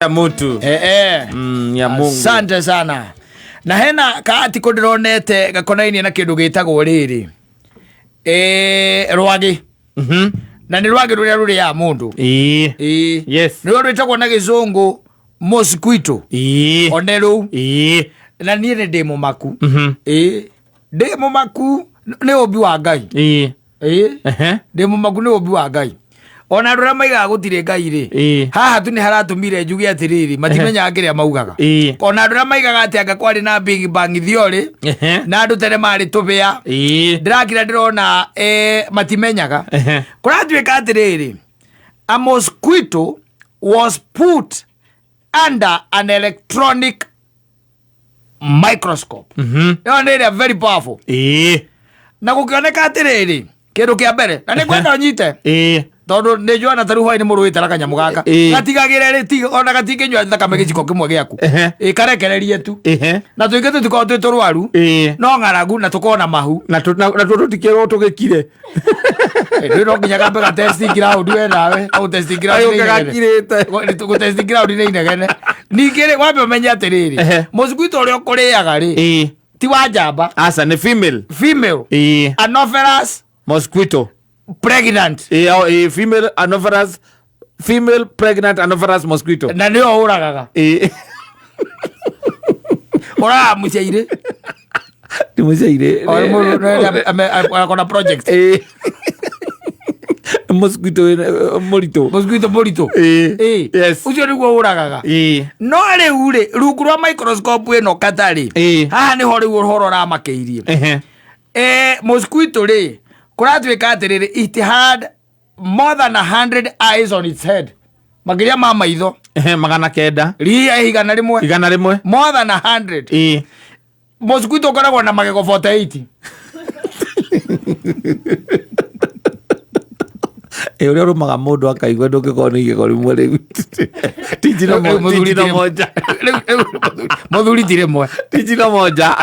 Mutu. Eh, eh. Ya Mungu. Asante sana. Na hena ka article ndĩronete gakonainie na kĩndũ gĩtagwo rĩrĩ, rwagĩ. Na nĩ rwagĩ rũrĩa rũrĩaga mũndũ. Ĩĩ. Nĩruo rwĩtagwo na gĩcũngũ mosquito. One rũu. Na niĩ nĩ ndĩ mũmaku. Ĩĩ, ndĩ mũmaku nĩ ũmbi wa Ngai. Ĩĩ. Ndĩ mũmaku nĩ ũmbi wa Ngai. Ona andũ arĩa maigaga gũtirĩ Ngai rĩ, haha tu nĩ haratũmire njuge atĩrĩrĩ, matimenyaga kĩrĩa maugaga. Ona andũ arĩa maigaga atĩ anga kwarĩ na Big Bang Theory, na andũ tene marĩ tũbĩa, ndĩrakira ndĩrona, matimenyaga. Kũratuĩka atĩrĩrĩ, a mosquito was put under an electronic microscope. Ĩyo nĩ ĩrĩa very powerful. Na gũkĩoneka atĩrĩrĩ, kĩndũ kĩa mbere, na nĩ ngwenda ũnyite, tondũ nĩ njuana ta rĩu hwaĩ nĩ mũrũĩte na kanyamũ gaka. Gatigagĩre rĩ, ona gatingĩnyua thakame gĩciko kĩmwe gĩaku. Ĩ, karekererie tu. Na tũingĩ tũtikoragwo twĩ tũrwaru, no ng'aragu na tũkorwo na mahu. Na tuo tũtikĩrwo tũgĩkire. Ndå no nginya gambe ga testing round we nawe au testing round Ayũ nĩ inegene. gakirĩte. Gũ testing round nĩ inegene. Ningĩ rĩ, wambe ũmenye atĩrĩrĩ, mosquito ũrĩa ũkũrĩaga rĩ, ti wa njamba. Aca, nĩ female. Female anopheles Mosquito. Pregnant. Ĩĩ, oh, ĩĩ, female anopheles, female pregnant anopheles mosquito. Na nĩyo ũragaga. Ũragaga mũciairĩ. Ti mũciairĩ. Akona project. Ĩĩ. Mosquito mũritũ. Mosquito mũritũ. Ĩĩ. Ĩĩ. Yes. Ũcio nĩguo ũragaga. No rĩu rĩ, rungu rwa microscope ĩno katarĩ, haha nĩho rĩu ũhoro ũramakĩirie. Mosquito rĩ, kũratuĩka atĩrĩrĩ, it had more than 100 eyes on its head, makĩria ma maitho 900. Ria 100. 100. More than 100. Mosquito ũkoragwo na magego 48. Ĩ, ũrĩa ũrũmaga mũndũ akaigua ndũngĩkorwo nĩ igego rĩmwe rĩu. Ti njino Rĩu mũthuri ti njino ti rĩmwe. moja. Rĩu mũthuri ti rĩmwe. Ti njino moja.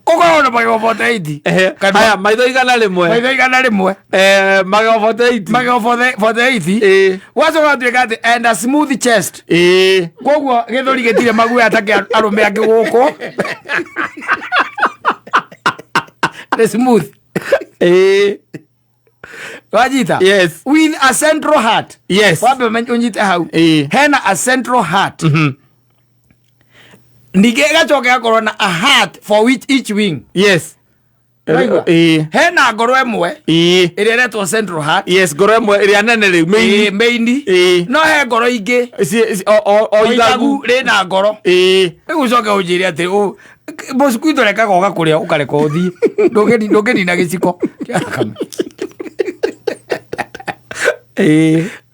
Ũkoragwo na magego 48. Haya, maitho 100. Maitho 100. Magego 48. Magego 48. Gwacoka gũtuĩka atĩ and a smooth chest. Koguo gĩthũri gĩtirĩ maguoya ta kĩa arũme angĩ gũkũ, nĩ smooth. Wanyita? Yes. With a central heart. Wambe ũnyite hau. Hena a central heart. Ningĩ ĩgacoka ĩgakorwo na a heart for which each wing. Ũraigua? Ĩĩ. Hena ngoro ĩmwe ĩrĩa ĩretwo central heart. Yes, ngoro ĩmwe ĩrĩa nene rĩu, main. Ĩĩ, main. No he ngoro ingĩ. O o ithagu ithagu. Rĩna ngoro. Rĩu ũcoke ũnjĩre atĩ mosquito rekaga ũgakũrĩa ũkareka ũthiĩ. Ndũngĩnina gĩciko kĩa thakame.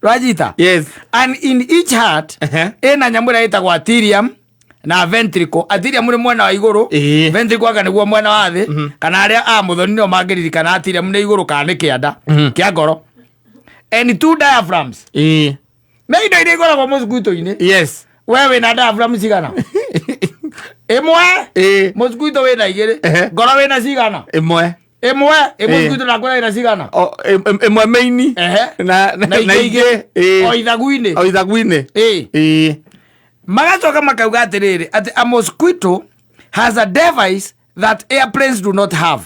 Wanyita? Yes. And in each heart, ĩna nyamũ ĩrĩa ĩtagwo atrium na ventricle. Atrium nĩ mwena wa igũrũ, ventricle anga nĩguo mwena wa thĩ, kana arĩa a mũthoni nĩo mangĩririkana atrium nĩ igũrũ kana nĩ kĩanda kĩa ngoro. And two diaphragms. Nĩ indo iria ikoragwo mosquito-inĩ. We wĩna diaphragm cigana? Ĩmwe. Mosquito wĩna igĩrĩ. Ngoro wĩna cigana? Ĩmwe. Ĩmwe. Ĩ, mosquito na ngoro wĩna cigana? O, ĩmwe main. Na Na na ingĩ ingĩ. O ithagu-inĩ. O ithagu-inĩ. Magacoka makauga atĩrĩrĩ, atĩ a mosquito has a device that airplanes do not have.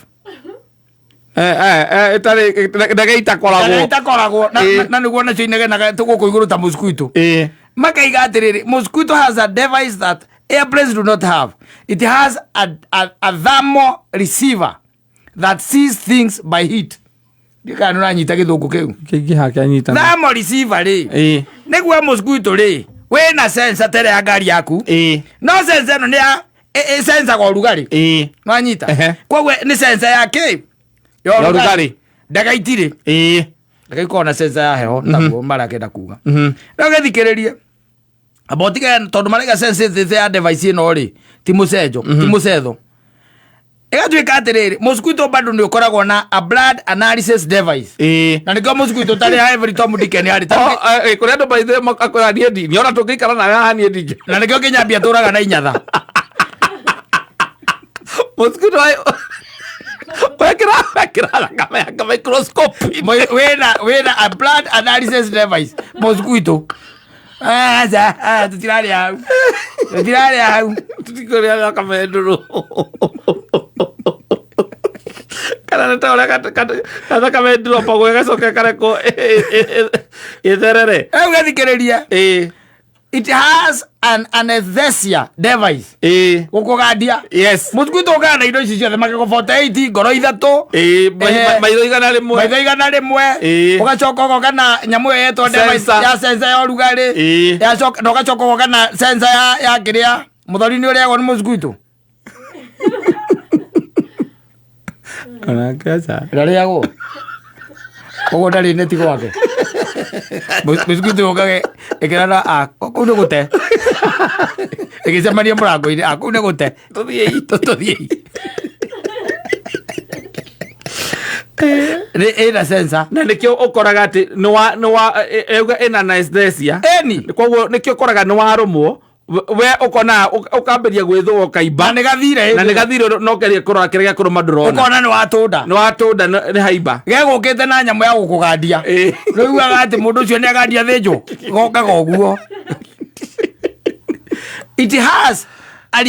Ĩtarĩ ndege itakoragwo. Ndege itakoragwo na nĩguo nacio inegenaga gũkũ igũrũ ta mosquito. Makaiga atĩrĩrĩ, mosquito has a device that airplanes do not have. It has a thermal receiver that sees things by heat. Ndikana nĩ ũranyita gĩthũngũ kĩu. Kĩngĩ hakĩanyitana. Thermal receiver rĩ, nĩguo mosquito rĩ wĩna sensor tere ya ngari yaku, no sensor ĩno nĩ ya ĩsensaga ũrugarĩ. Nwanyita? Koguo nĩ sensor ya kĩ? Ya Ya ũrugarĩ. Ndege itirĩ. Ndege ikoragwo na sensor ya heho, taguo marakenda kuga. Rĩu gĩthikĩrĩrie, amba ũtige tondũ maraiga sensitivity ya device ĩno rĩ, ti mũcenjo, ti mũcetho. Ĩgatuĩka atĩrĩrĩ, mosquito bado nĩ ũkoragwo na a blood analysis device. Na nĩkĩo mosquito tarĩ every Tom Dick and Harry. Kũrĩ andũ maithe akwĩra niĩ ndi niona tũngĩikara nawe haha niĩ ndingĩ. Na nĩkĩo Kĩnyambia tũraga na inyatha. Mosquito wekĩra thakame yake microscope. Wĩna a blood analysis device mosquito. Aca, tũtirarĩa hau, tũtirarĩa hau. Tũtikũrĩa thakame ndũrũ kana nĩ ta ũrĩa gathakame ndũropagwo ĩgacoka ĩkarekwo ĩtherere. Rĩu gĩthikĩrĩrie. Ĩĩ. It has an anesthesia device. Ĩĩ. Gũkũgandia. Yes. Mũthikuitũ ũkaga na indo ici ciothe, magego 48, ngoro ithatũ. Ĩĩ, maitho 100. Maitho 100. Ĩĩ. Ũgacoka ũgoka na nyamũ ĩyo yetwo device Sensor. ya sensor ya ũrugarĩ. Ĩĩ. Yacoka na ũgacoka ũgoka na sensor ya kĩrĩa mũthori nĩ ũrĩagwo nĩ mũthikuitũ. Onake aca. Ndarĩagwo. Koguo ndarĩ neti gwake. Mũthikuitũ ũkage ĩkĩrana a kũu nĩ gũte. Ĩgĩcemania mũrango-inĩ, a kũu nĩ gũte. Tũthiĩi. Tũthiĩi. Nĩ ĩna sensor. Na nĩkĩo ũkoraga atĩ nĩ wa ĩuga ĩna anesthesia. Eni. Koguo nĩkĩo ũkoraga nĩ warũmwo we ũkona ũkambĩria gwĩthũa ũkaimba. Na nĩ gathire. Na nĩ gathire, no kerie kũrora kĩrĩa gĩakũrũma ndũrona. Ũkona nĩ watũnda. Nĩ watũnda, nĩ haimba. Gegũkĩte na nyamũ ya gũkũgandia. Ĩĩ. Rĩugaga atĩ mũndũ ũcio nĩ agandia thĩnjwo. Gokaga ũguo. It has a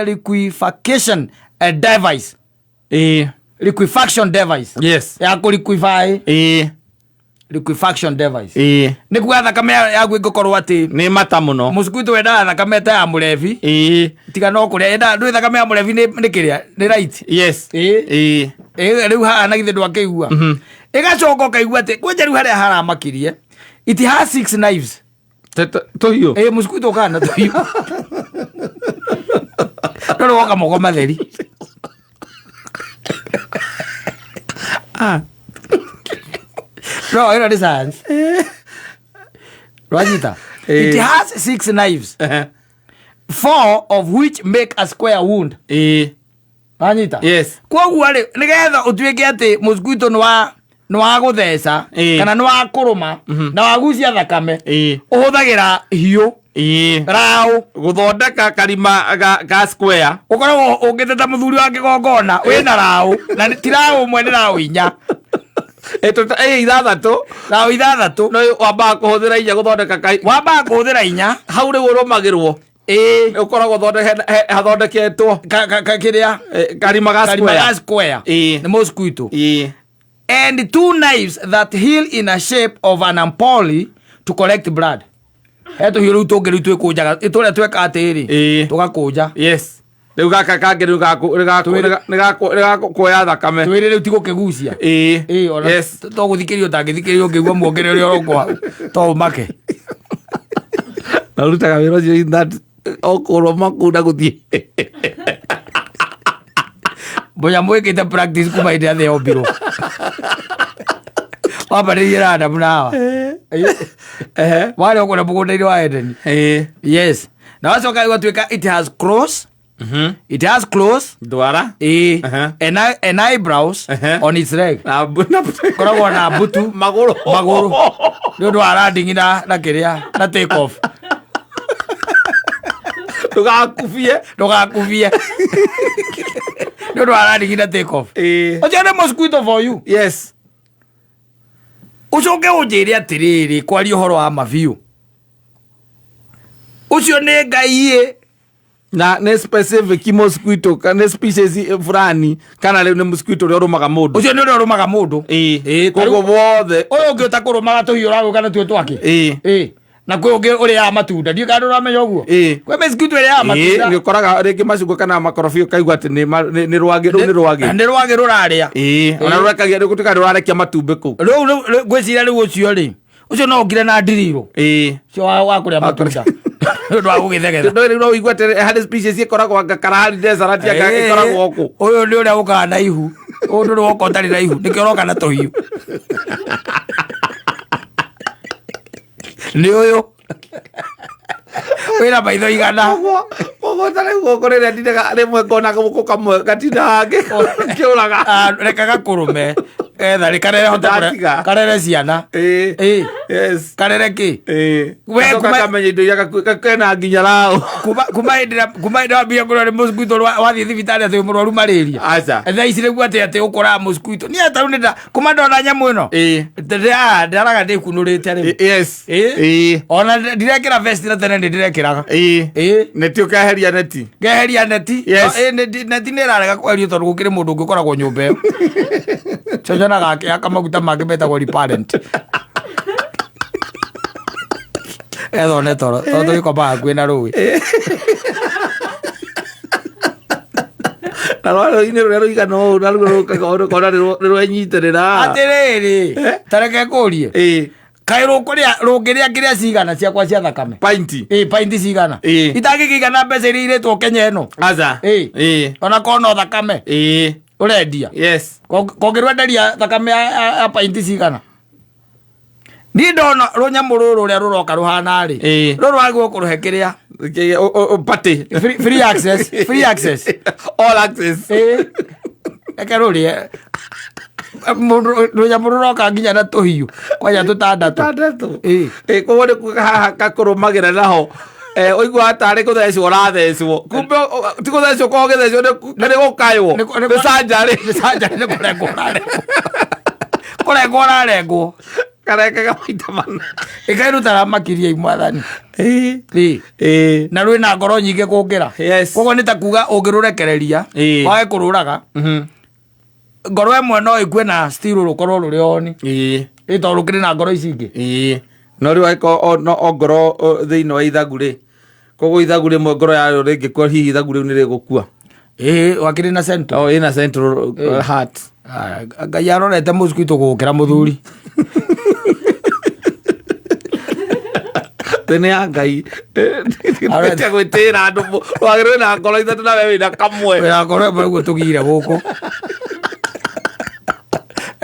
liquefaction device. Ĩĩ. Liquefaction device. Yes. Ya kũ liquefy. Ĩĩ. Liquefaction device. Ĩĩ. Nĩ kuga thakame yaku ĩngĩkorwo atĩ nĩ mata mũno. Mũcukuitũ wendaga thakame ta ya mũrebi. Ĩĩ. Tiga no kũrĩa yendaga, ndũĩ thakame ya mũrebi nĩ kĩrĩa nĩ right. Yes. Ĩĩ. Ĩĩ. Ĩĩ, rĩu haha na githĩ ndwakĩigua ĩgacoka ũkaigua atĩ kwanja rĩu harĩa haramakirie, it has six knives. Tũhiũ. Ĩĩ, mũcukuitũ ũkaga na tũhiũ no rĩ woka moko matheri. Ah. No ĩno nĩ science rwanyita. Ĩĩ. It has six knives, four of which make a square wound. Ĩĩ. Wanyita? Yes. Koguo rĩ, nĩgetha ũtuĩke atĩ mũcukuitũ nĩ wa gũtheca Ĩĩ. kana nĩ wa kũrũma na wagucia thakame, Ĩĩ. ũhũthagĩra hiũ, Ĩĩ. raũ. Gũthondeka karima ga square. Ũkoragwo ũngĩte ta mũthuri wa kĩgongona wĩna raũ, na ti raũ ũmwe, nĩ raũ inya. Ĩ, ithathatũ. Raũ ithathatũ. No wambaga kũhũthĩra inya gũthondeka Wambaga kũhũthĩra inya. Hau rĩu ũrũmagĩrwo. Ĩĩ. Ũkoragwo hathondeketwo Kĩrĩa karima ga karima square. Ga square. Ĩĩ. Nĩ mũcukuitũ. Ĩĩ. And two knives that heal in a shape of an ampulla to collect blood. He tũhiũ rĩu tũngĩ rĩu twĩkũnjaga tũrĩa tweka atĩrĩ, Ĩĩ. tũgakũnja. Yes, rĩu gaka kangĩ rĩu nĩ gakũoya thakame. Twĩrĩ rĩu ti gũkĩgucia. Ĩĩ. Ĩĩ, ona Yes. to gũthikĩrĩrio ũtangĩthikĩrĩrio ũngĩigua muongere ũrĩa ũrokwo hau to ũmake. Na ũrutaga wĩra ũcio in that okũrwo makunda gũthiĩ. Mũnyamũ wĩkĩte practice kuma hĩndĩ ya thĩ yombirwo, wambanĩirie na Adamu na Hawa. Ehe. Warĩ o kũrĩa mũgũnda-inĩ wa Edeni. Ĩĩ. Yes, na wacoka ĩgatuĩka it has claws. It has claws. Ndwara. Ĩĩ. Aha. And eyebrows on its leg. Na Koragwo na mbutu. Magũrũ. Magũrũ nĩ ũndũ wa landing na kĩrĩa na take off. Ndũgakubie. Ndũgakubie nĩ ũndũ wa landing na take off. Ĩĩ. Ũcio nĩ mosquito for you. Yes. Ũcoke ũnjĩre atĩrĩrĩ, kwaria ũhoro wa mabiũ, ũcio nĩ Ngai ĩ. Na nĩ specific mosquito kana nĩ species fulani, kana rĩu nĩ mosquito ũrĩa ũrũmaga mũndũ? Ũcio nĩ ũrĩa ũrũmaga mũndũ. Ĩĩ. Ĩĩ, ta Koguo wothe. Ũyũ ũngĩ ũtakũrũmaga tũhiũ ũragũka natuo twake. Ĩĩ. Ĩĩ, na kwĩ ũngĩ ũrĩaga matunda, ndiũ kana ndũramenya ũguo. Ĩĩ. Kwĩ mosquito ĩrĩaga Ĩĩ, matunda. nĩ ũkoraga rĩngĩ macungwa kana makorobia, ũkaigua atĩ nĩ rwagĩ rũu, nĩ rwagĩ. Nĩ rwagĩ rũrarĩa. Ĩĩ, ona rũrekagia rĩ gũtuĩka rũrarekia matumbĩ kũu. Rĩu ngwĩciria rĩu ũcio rĩ, ũcio no ũkire na ndirirũ. Ĩĩ. Ũcio wa kũrĩa matunda nĩ ũndũ wa gũgĩthegetha. No rĩu no ũigue atĩ harĩ species ĩkoragwo anga Kalahari Desert, anga ĩkoragwo kũ. Ũyũ nĩ ũrĩa ũkaga na ihu, ũyũ ndũrĩ woka ũtarĩ na ihu, nĩkĩo ũroka na tũhiũ, nĩ ũyũ wĩna maitho 100. Koguo ta rĩu gũkũ rĩrĩa ndindaga rĩmwe ngona gũkũ kamwe gatindaga kĩũraga. Ah, reka gakũrũme. Etha rĩ karere hote Ndatiga. karere ciana. Ĩĩ. Ĩĩ. Yes. Karere kĩ? Ĩĩ. We, Gacoka kamenya indo iria kena nginya raũ. Kuma hĩndĩ wambia kũrora nĩ mosquito wathiĩ thibitarĩ atĩ wĩ mũrwaru malaria. Aca. Thaa ici nĩguo atĩ ũkoraga mosquito. Niĩ ta rĩu nĩ kuma ndona nyamũ ĩno. Ĩĩ. Ndaraga ndĩkunũrĩte rĩu. Yes. Ĩĩ. Ĩĩ. Ona ndirekĩra vest na tene nĩ ndĩrekĩraga. Ĩĩ. Ĩĩ. Neti ũkeheria neti. Ngeheria neti. Yes. No, ĩ, neti nĩ ĩrarega kweherio tondũ gũkĩrĩ mũndũ ũngĩ ũkoragwo nyũmba ĩyo. Ũcio nyonaga akĩhaka maguta mangĩ metagwo repellent. Ethwo nĩ toro tondũ tũgĩkomaga hakuhĩ na rũĩ. Na rwaro-inĩ rũrĩa rũigana ũũ naruo rũkaga ũkona nĩ rwenyitĩrĩra. Atĩrĩrĩ, ta reke ngũrie. Ĩĩ. Kaĩ rũkũrĩa rũngĩrĩa kĩrĩa cigana ciakwa cia thakame? Pinti. Ĩ, painti cigana? Ĩĩ. Itangĩkĩigana mbeca iria irĩtwo Kenya ĩno. Aca. Ĩĩ. Ĩĩ. Ona korwo no thakame Ĩĩ. ũrendia. Yes. Kongĩrwenderia thakame ya painti cigana? Niĩ ndona rũnyamũ rũrũ rũrĩa rũroka rũhana rĩ. Ĩĩ. Rũrũ wagĩrĩirwo kũrũhe kĩrĩa. Party. Free access. Free access. All access. Ĩĩ. Reke rũrĩe. Mũndũ rũnyamũ rũroka nginya na tũhiũ kwanja tũtandatũ. Tandatũ. Ĩĩ. Ĩĩ, koguo nĩ kuga haha kakũrũmagĩra naho. Ũiguaga tarĩ kũthecwo ũrathecwo. Kumbe ti kũthecwo korwo ũgĩthecwo nĩ gũkaywo. Nĩ canjarĩ. Nĩ canjarĩ nĩ kũrengwo ũrarengwo. Kũrengwo ũrarengwo. Karekaga maita mana. Ĩkerutaga makĩria mwathani. Ĩĩ. Ĩĩ. Ĩĩ. Na rwĩna ngoro nyingĩ kũngĩra. Yes. Koguo nĩ ta kuga ũngĩrũrekereria Ĩĩ. wage kũrũraga ngoro ĩmwe no ĩkue na still rũkorwo rũrĩ oni. Ĩĩ. Ĩ tondũ rũkĩrĩ na ngoro ici ingĩ. Ĩĩ. No rĩu angĩkorwo no o ngoro thĩinĩ wa ithagu rĩ, koguo ithagu rĩmwe ngoro yarĩo rĩngĩkua hihi ithagu rĩu nĩ rĩgũkua. Ĩĩ, wakĩrĩ na central. O ĩna central heart. Ngai arorete mosquito gũkĩra mũthuri. Thĩ nĩ ya Ngai. Tia gwĩtĩĩra andũ wagĩrĩirwo na ngoro ithatũ nawe wĩna kamwe. Wĩna ngoro ĩmwe ũguo tũgire gũkũ.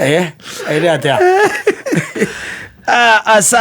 Ĩ atĩa? Asa.